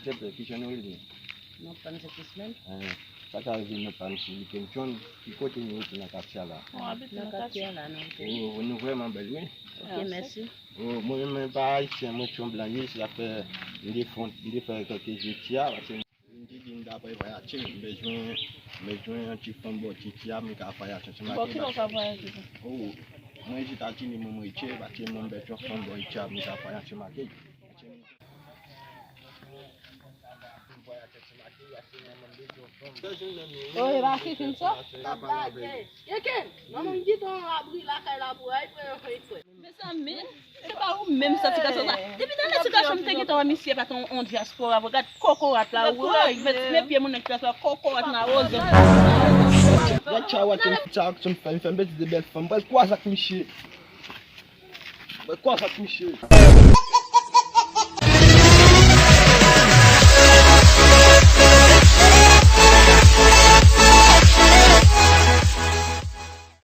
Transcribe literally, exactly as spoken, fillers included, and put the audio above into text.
Silvouplè, ki jan nou rele? Non, pa m se Kismèn. Eh, sa ka rive nou pa m si Weekend John, ki kote nou rete nan katye a la? Nan katye a la, nou rete. Oh, nou vrèman bèl, wi. Ok, mèsi. Oh, mwen menm, mwen pa ayisyen, mwen se yon blan, wi, se sa fè m te fon, m te fè kèlke je ti a, paske m te di m ta pral vwayaje, m bezwen, m bezwen yon ti fanm bò ti ti a, m ka vwayaje ansanm ak li. Bò ki lè w ka vwayaje? Oh, mwen Etazini, mwen, mwen rete, paske mwen, m bezwen fanm bò ti a, m ka vwayaje ansanm ak li. Oh, e pa Kikin sa? Kikin, manman m di ton abri lakay la pou ay, pou yo fè kwè. Mezanmi, se pa ou menm sa ti gason sa. Depi talè ti gason m te gentan wè misye pa t on, on dyaspora vre. Gad kokorat la, woy, men pye moun nan ki la kokorat nan wozo. Gad sa wè ti sa aksyon fè, m fè m betiz de bèl fanm. Pral kwaze ak misye. Pral kwaze ak misye.